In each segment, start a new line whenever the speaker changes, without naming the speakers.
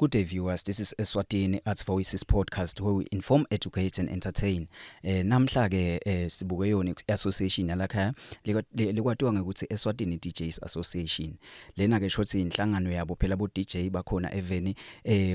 Good day, viewers. This is Eswatini Arts Voices podcast, where we inform, educate and entertain. Namhla ke sibuke yona association yalakhaya likwatiwa ngekuthi Eswatini DJs Association. Lena ke shothi inhlangano yabo phela bo DJ bakhona eveni,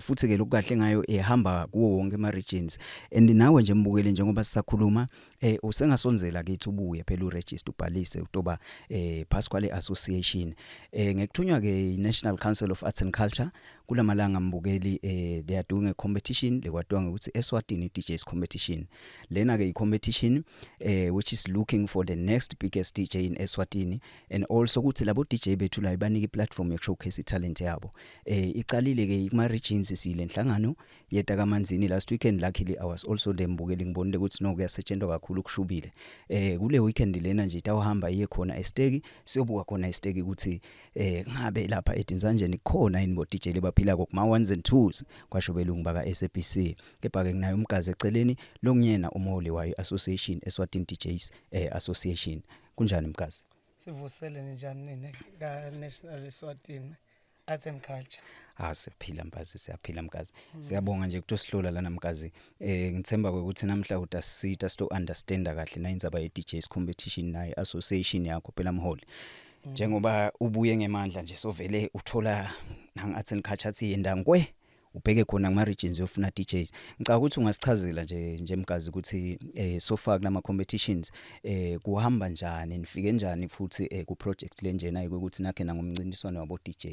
futhi ke lokukahle ngayo ihamba kuwo wonke ama regions. And nawe nje mbukele, njengoba sisakhuluma, usengasondzela kithi, ubuye phela uregister, ubhalise utoba phasi kwale association. Ngekuthunywa ke National Council of Arts and Culture kulamalanga, mbukeli, they are doing a competition lekwatiwa ngokuthi Eswatini DJs competition. Lena ke i-competition which is looking for the next biggest DJ in Eswatini and also ukuthi labo DJ bethu la ibanike iplatform yoku showcase italent yabo. Icalile ke kuma regions sile inhlangano yeta kaManzini last weekend. Luckily I was also there, mbukeli, ngibonile ukuthi no, kuyasetshenzwa kakhulu, kushubile. Kule weekend lena nje itawuhamba iye khona eSteki, siyobuka khona eSteki ukuthi ngabe lapha eDinzanjeni kukhona yini bo DJ lebaphila kuma ones and twos, kwasho belungu baka SABC. Kepha ke nginayo umgazi eceleni, longiyena umholi wayo association, Eswatini DJs Association. Kunjani, mgazi?
Sivusele, njani nini ka National Eswatini Arts and Culture?
Ah, siyaphila mkazi, siyaphila mkazi. Siyabonga nje kutosihlola lana, mkazi. Ngithemba ukuthi namhla utasisita sito understand kahle na indzaba ye DJs competition nayo association yakho phela, mholi. Njengoba ubuye ngemandla nje, sovele uthola nang Arts and Culture athi yendangwe ubheke khona kuma regions yofuna DJs. Ngicabanga ukuthi ungasichazela nje mgazi ukuthi so far kulama competitions kuhamba njani, nifike njani futhi ku project lenjena ukuthi nakhe nangomncintiswano wabo DJ.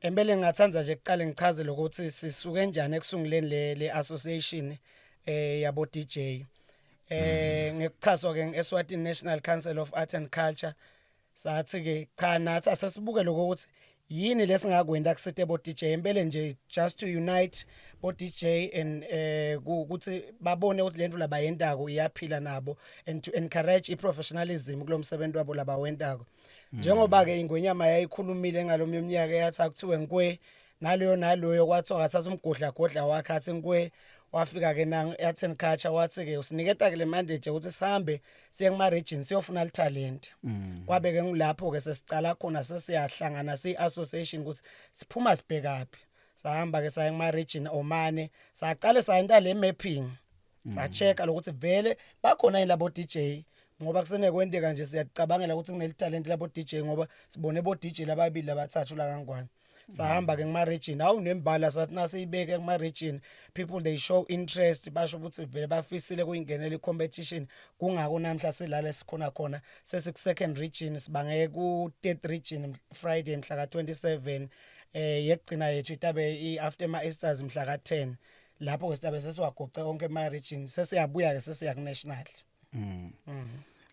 Empeleni ngingathanda nje kuqale ngichaze lokuthi sisuke njani ekusunguleni le association yabo DJ. Ngekuchazwa ke ngeSwatini National Council of Art and Culture, sathi ke cha, nathi asesibuke lokho ukuthi yini lesingakwenda kusite bo DJ empeleni nje, just to unite bo DJ and ukuthi babone ukuthi lento labayentako iyaphila nabo and to encourage iprofessionalism kulomsebenzi wabo labawentako. Njengoba ke ingwenyama yayikhulumile ngalomnye umnyaka, yathi akuthiwe nkwe naloyo naloyo, kwathiwa ngathatha umgodla godla wakhe, athi nkwe. Wafika ke nang Arts and Culture, wathi ke usiniketa ke le mandate ukuthi sihambe siye kuma regions siyofuna talent. Kwabe ke ngilapho ke sesicala khona, sesiyahlangana si association ukuthi siphuma sibhekaphi. Sahamba ke saya kuma region omane, saqale sayenta le mapping, sachecka lokuthi vele bakhona yini labo DJ, ngoba kusenekwenteka nje siyacabangela ukuthi kuneli talent labo DJ, ngoba sibone bo DJ lababili labathathu la kaNgwane. Sahamba ke kuma region, awu nembala, sathi nasiyibeke kuma region, people they show interest, basho ukuthi vele bafisile kuyingenela i-competition. Kungako namhla silala sikhona khona, sesiku second region, sibange ku third region Friday mhla ka 27, yekugcina yethu itabe i after ma Easters mhla ka 10. Lapho ke sitabe sesiwagoce onke ama region, sesiyabuya ke sesiya ku national.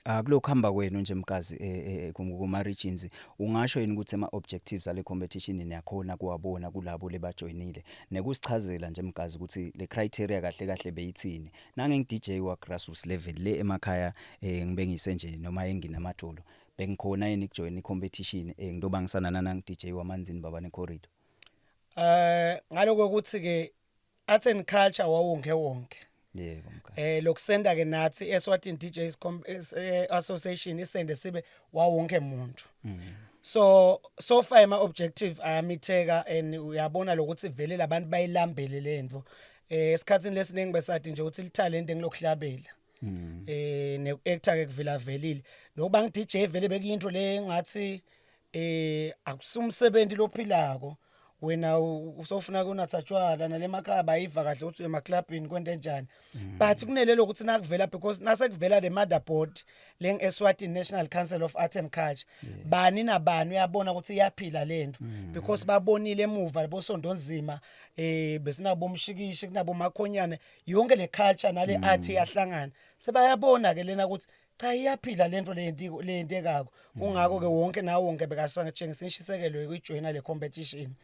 Ah, kulokhu hamba kwenu nje mgazi kuma regions, ungasho yini ukuthi ama objectives ale competition niyakhona kuwabona kulabo lebajoinile? Nekusichazela nje mgazi ukuthi le criteria kahle kahle beyithini? Nange ngi DJ wa grassroots level le emakhaya, ngibe ngise nje noma enginamadolo, bengikhona yini kujoin i competition ngidobangisana nanang DJ waManzini baba ne corridor?
Ngaloko ukuthi ke arts and culture wawonke wonke.
Yebo mgazi.
Lokusenda ke nathi eSwatini DJs Association isende sibe wawonke umuntu. So far ama objective ayamitheka and uyabona lokuthi vele labantu bayilambele lento. Esikhatsini lesiningi besathi nje ukuthi litalent ngilokuhlabela. Ne-actor ke kuvela velile. Lokuba ngi DJ vele bekuyinto le ngathi akusumsebenzi lophilako. Wena usofuna kunatha tshwala nalemakhaya bayiva kahle ukuthi emaklabhini kwente njani, but kunelelo ukuthi nakuvela, because nasekuvela le motherboard leng eSwatini National Council of Art and Culture, bani nabani uyabona ukuthi iyaphila lento, because babonile emuva bosondonzima, besinabo umshikishi, kunabo makhonyane, yonke le culture nale art iyahlangana. Sebayabona ke lena ukuthi cha, iyaphila lento lento leyintekako. Kungako ke wonke nawo wonke bekasangitshengisa inshisekelo yokujoyina le competition.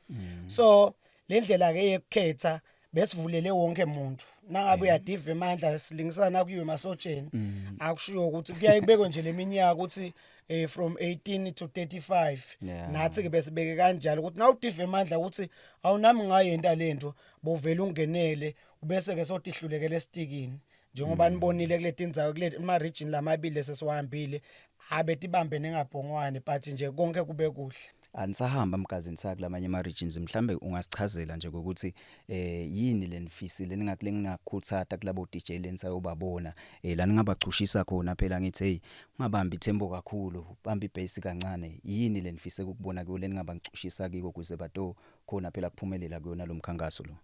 So le ndlela ke yekukhetha besivulele wonke umuntu. Nangabe uyadiva emandla, silingisana kuyiwe emasotsheni, akushiwo ukuthi kuyaye kubekwe nje leminyaka ukuthi from 18 to 35. Nathi ke besibeke kanjalo ukuthi nawudiva emandla ukuthi awunami ngayenta lento, bovela ungenele, ubese ke sotihlulekele esitikini, njengoba nibonile kule tindzawo, kule ma region lamabili sesiwahambile, abe tibambe nengabhongwane, but nje konke kube kuhle.
Anisahamba mgazi nisaya kulamanye ama regions, mhlambe ungasichazela nje ukuthi yini lenifisile ningakule ngingakhuthatha kulabo DJ lenisayobabona la ningabachushisa khona? Phela ngithi, hey, ungabambi itempo kakhulu, bamba ibass kancane. Yini lenifise ukubona kuyo leningabachushisa kiko kuze bato khona phela kuphumelela kuyona lo mkhankaso lo?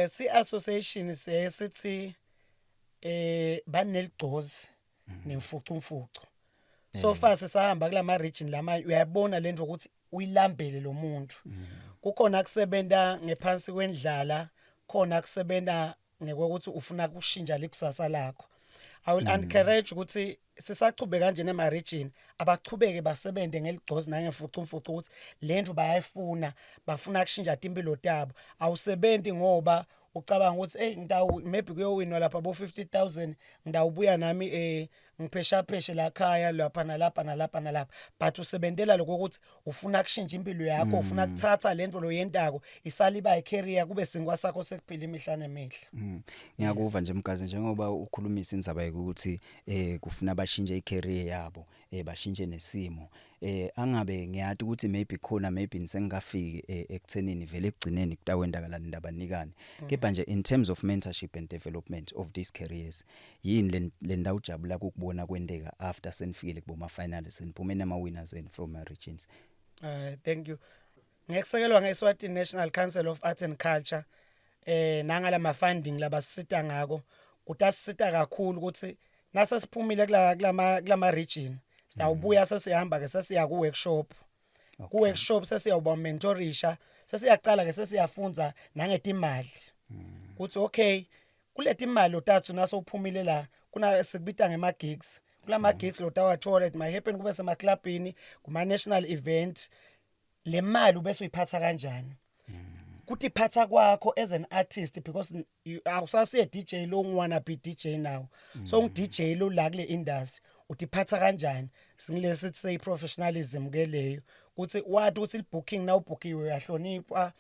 Si association siye sithi baneligcozi nemfucumfucu. So far sisahamba kulama region lama, uyayibona lento ukuthi uyilambele lo muntu. Kukhona kusebenta ngephansi kwendlala, khona kusebenta ngekokuthi ufuna kushintsha likusasa lakho. I will encourage ukuthi sisachubeka kanje nema region, abachubeke basebenze ngeligcozi nangemfucumfucu ukuthi lento bayayifuna, bafuna kushintsha impilo tabo. Awusebenzi ngoba ucabanga ukuthi, hey, ngitawu maybe kuyowinwa lapha bo 50,000, ngitawubuya nami ngiphesha pheshe la khaya, lapha nalapha nalapha nalapha, but usebentela lokho ukuthi ufuna kushintsha impilo yakho, ufuna kuthatha lento loyentako isaliba icareer, kube sinkwa sakho sekuphila imihla nemihla.
Ngiyakuva nje mgazi, njengoba ukhulumisa indzaba yokuthi kufuna bashintshe icareer yabo, bashintshe nesimo. Angabe ngiyati ukuthi maybe khona, maybe nisengikafiki ekuthenini vele ekugcineni kutawendakala ndabanikani. Kepha nje in terms of mentorship and development of these careers, yini le ndawo ujabula ukubona kwenteka after senifikile kuboma finalists seniphume nama winners and from our regions?
Thank you. Ngekusekelwa ngeSwatini National Council of Arts and Culture nangala ma funding labasita ngako, kutasita kakhulu ukuthi nase siphumile kula kulama region, sitawubuya sesihamba ke sesiya ku workshop. Ku workshop sesiyawuba mentorisha, sesiyaqala ke sesiyafunza nangetimali kuthi, okay, kuleti imali utathu naso uphumile la, kuna sikubita ngema gigs. Kulama gigs lotawathola, it might happen kube semaklabhini, kuma national event, le mali ubese uyiphatha kanjani, kutiphatha kwakho as an artist, because awusasiye DJ lo wanna be DJ now, so ngi DJ lo la kule industry utiphatha kanjani. Singilesi say professionalism ke leyo, kuthi wathi ukuthi i-booking na ubookiwe uyahlonipha,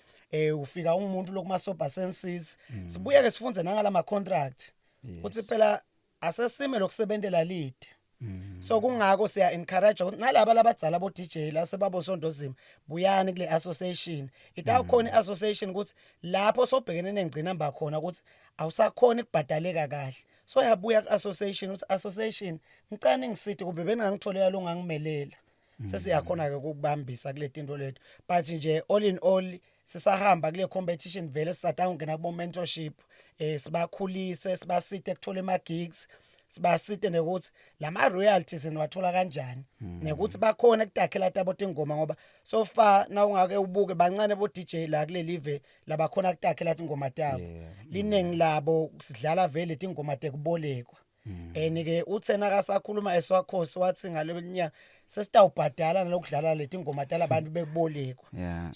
ufika umuntu lokuma sober senses. Sibuye ke sifunze nangala ma contract kuthi phela asesime lokusebentela lide. So kungako siya encourage ukuthi nalaba labadzala bo DJ la sebabosondozima, buyani kule association. Itawukhona i-association ukuthi lapho sobhekene nengcinamba khona ukuthi awusakhona ukubhadaleka kahle, so yabuya ku-association ukuthi, association, ngicane ngisithi kumbe beningangitholela lo ngangimelela, sesiyakhona ke ukubambisa kule tinto lethu. But nje all in all, sisahamba kule competition vele, sisatanga ungena kubo mentorship, sibakhulise, sibasite kuthola ama gigs, sibasite nekuthi lama royalties niwathola kanjani, nekuthi bakhona kutakhela tabo tingoma, ngoba so far na ungake ubuke bancane bo DJ la kuleli live labakhona kutakhela tingoma tabo. Liningi labo sidlala vele tingoma tekubolekwa. And ke uthena kasakhuluma eswakhosi wathi ngalonyaka sesitawubhadala nalokudlala leti ngoma talabantu bekubolekwa.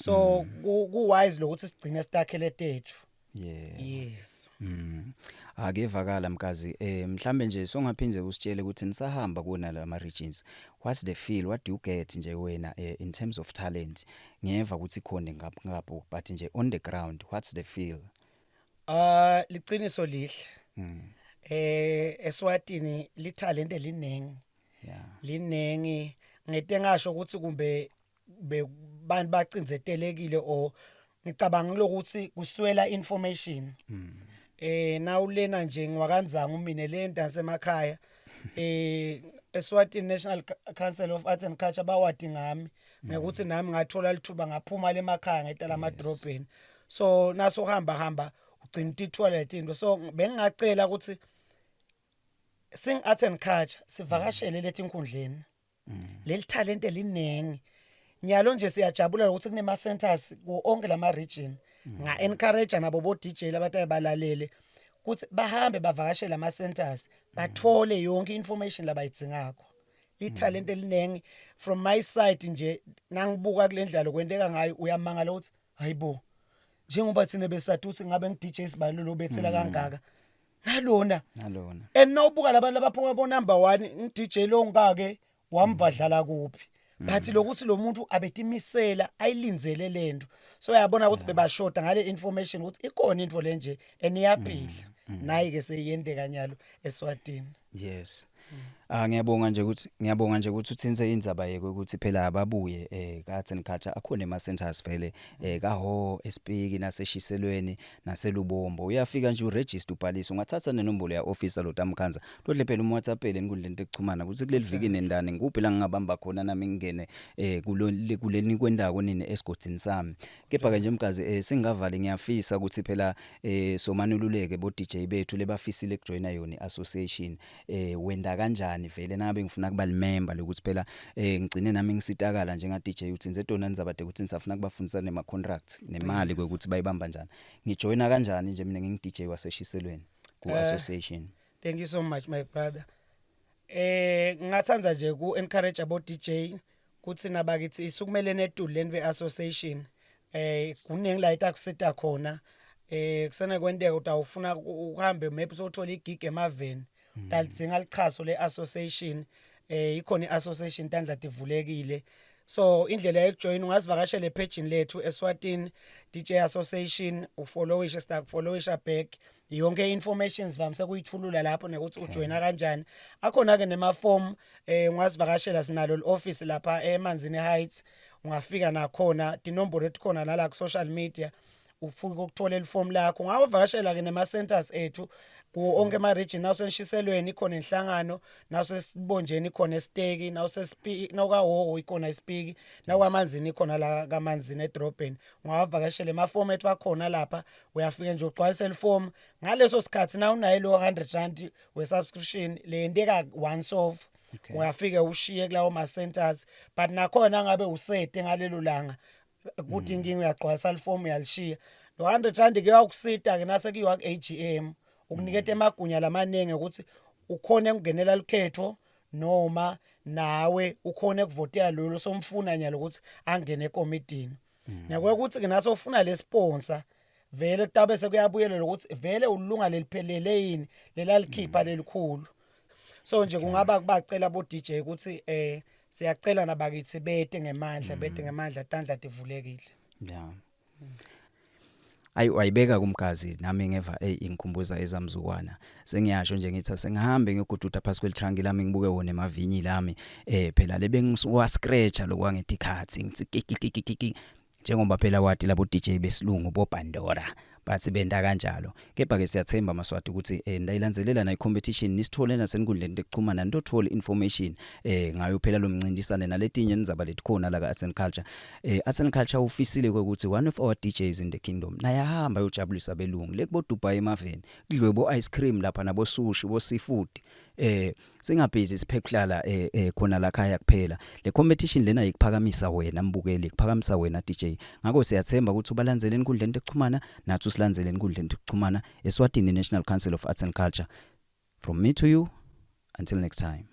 So ku wise lokuthi sigcine sitakhele tethu. Yes.
Akevakala mkazi, mhlambe nje songaphindze usitshele ukuthi nisahamba kuona lama regions, what's the feel, what do you get nje wena in terms of talent? Ngiyeva ukuthi khona ngapho ngapho, but nje on the ground, what's the feel?
Ah, liciniso lihle. Eswatini lithalente linengi. Linengi ngete ngasho ukuthi kumbe bantu bacindzetelekile or ngicabanga lokuthi kuswela information. Nawulena nje ngiwakanzanga mina le ndanse emakhaya, eSwatini National Council of Arts and Culture bawadi ngami ngekuthi nami ngathola lithuba ngaphuma lemakhaya ngetala amadrobheni. So naso hamba hamba ugcina utithola letinto. So bengingacela ukuthi sing arts and culture sivakashele lethi inkundleni, leli talent linengi. Nyalo nje siyajabula ukuthi kunema centers ku onke lama region. Nga encourage nabo bo DJ labataye balalele ukuthi bahambe bavakashele ama centers, bathole yonke information labayidzingako. Lithalente elinengi. From my side nje, nangibuka kule ndlela kwenteka ngayo, uyamangala ukuthi hayibo, njengoba thina besathi ukuthi ngabe ngi DJ sibani lo bethela kangaka, nalona
nalona.
And nawubuka labantu labaphuma bo number 1, ngi DJ lo ngake wamvadlala kuphi, but lokuthi lo muntu abetimisela ayilindzele lento. So uyabona ukuthi bebashoda ngale information ukuthi ikhona into lenje eniyaphila nayi ke seyiyenteka nyalo eSwatini.
Yes. Ah, ngiyabonga nje ukuthi uthintse indzaba yeke ukuthi phela ababuye ka Arts and Culture. Akhona ema centers vele kaHo, eSpiki, naseshiselweni, naselubombo. Uyafika nje uregister, ubhalise, ungathatha nenombolo ya officer lo Tamkhanza lodle phela uma WhatsApp enkundleni tekuchumana ukuthi kuleli viki nendani ngikuphi la ngingabamba khona nami ngingene kulo kuleni kwendako nini esigodini sami. Kepha ke nje, Mgazi, singavali, ngiyafisa ukuthi phela somanululeke bo DJ bethu lebafisile kujoina yona iassociation. Wenda kanjani vele nangabe ngifuna kuba member lokuthi phela ngigcine nami ngisitakala njenga DJ, uthi nje tona nizabade ukuthi nisafuna kubafundisa nema contracts nemali kwekuthi bayibamba kanjani? Ngijoina kanjani nje mina ngingi DJ waseshiselweni ku association?
Thank you so much, my brother. Ngingathanda nje ku encourage abo DJ kuthi nabakithi isukumele netulu lento association. Kuningi la itakusita khona. Kusena kwenteka ukuthi awufuna uhambe maybe usothola igig emaveni. Dalidzinga lichaso le association. Ikhona iassociation, tandla tivulekile. So indlela yokujoin, ungazivakashela epage lethu Eswatini DJ Association, ufollowishe, sitakufollowisha back. Yonke information sivamise kuyithulula lapho nekuthi ujoina kanjani. Akhona ke nema form, ungazivakashela, sinalo office lapha eManzini Heights, ungafika nakhona, tinombolo etikhona nala ku social media, ufike ukuthola iform lakho. Ungawavakashela ke nema centers ethu kuwo onke ama region, nawusenshiselweni ikhona inhlangano, nawusesibonjeni ikhona esiteki, nawusesipiki, nawukaHhohho ikhona isipiki, nawukaManzini ikhona la kaManzini edrobheni. Ungawavakashela emafomu ethu akhona lapha, uyafika nje ugcwalise iform ngaleso sikhathi. Na unayo lo R100 we subscription leyenteka once off, uyafika ushiye kulawo ma centers. But nakhona ngabe usete ngalelo langa kuthi inkinga, uyagcwalisa lifomu, uyalishiya lo R100, kuyakusita ke nase kuyiwa ku AGM, ukuniketa emagunya lamaningi ukuthi ukhone ukungenela lukhetho noma nawe ukhone ukuvotela lolo somfuna nyalo ukuthi angene ekomidini. Nakwekuthi ke naso ufuna le sponsor vele kutabe sekuyabuyela ukuthi vele ulunga leliphelele yini lelalikhipha lelikhulu. So nje kungaba kubacela bo DJ ukuthi siyacela nabakithi bete ngemandla, bete ngemandla, tandla tivulekile.
Yeah. Ayi, wayibeka kumgazi nami ngeva, hey, ingikhumbuza ezamzukwana. Sengiyasho nje ngithi asengihambe ngiyogududa phasi kwelitranki lami, ngibuke wona emavinyi lami. Phela lebe ngiwa scratcha lokwangithi ikhathi ngithi kiki, njengoba phela wathi labo DJ besilungu bo Pandora bathi benta kanjalo. Kepha ke siyathemba, Maswati, ukuthi ndayilandzelela na competition, nisithole nasenkundleni tekuchumana, nitothola information ngayo phela lo mncintisane naletinye nizaba letikhona la ka Arts and Culture. Arts and Culture ufisile ukuthi one of our DJs in the kingdom naye ahamba ayojabulisa belungu lekubo Dubai emaveni, kudliwe bo ice cream lapha nabo sushi, bo seafood. Singabhizi siphekuhlala khona la khaya kuphela. Le competition lena ikuphakamisa wena mbukeli, ikuphakamisa wena DJ. Ngakho siyathemba ukuthi ubalandzele enkundleni tekuchumana, nathi usilandzele enkundleni tekuchumana, Eswatini National Council of Arts and Culture. From me to you, until next time.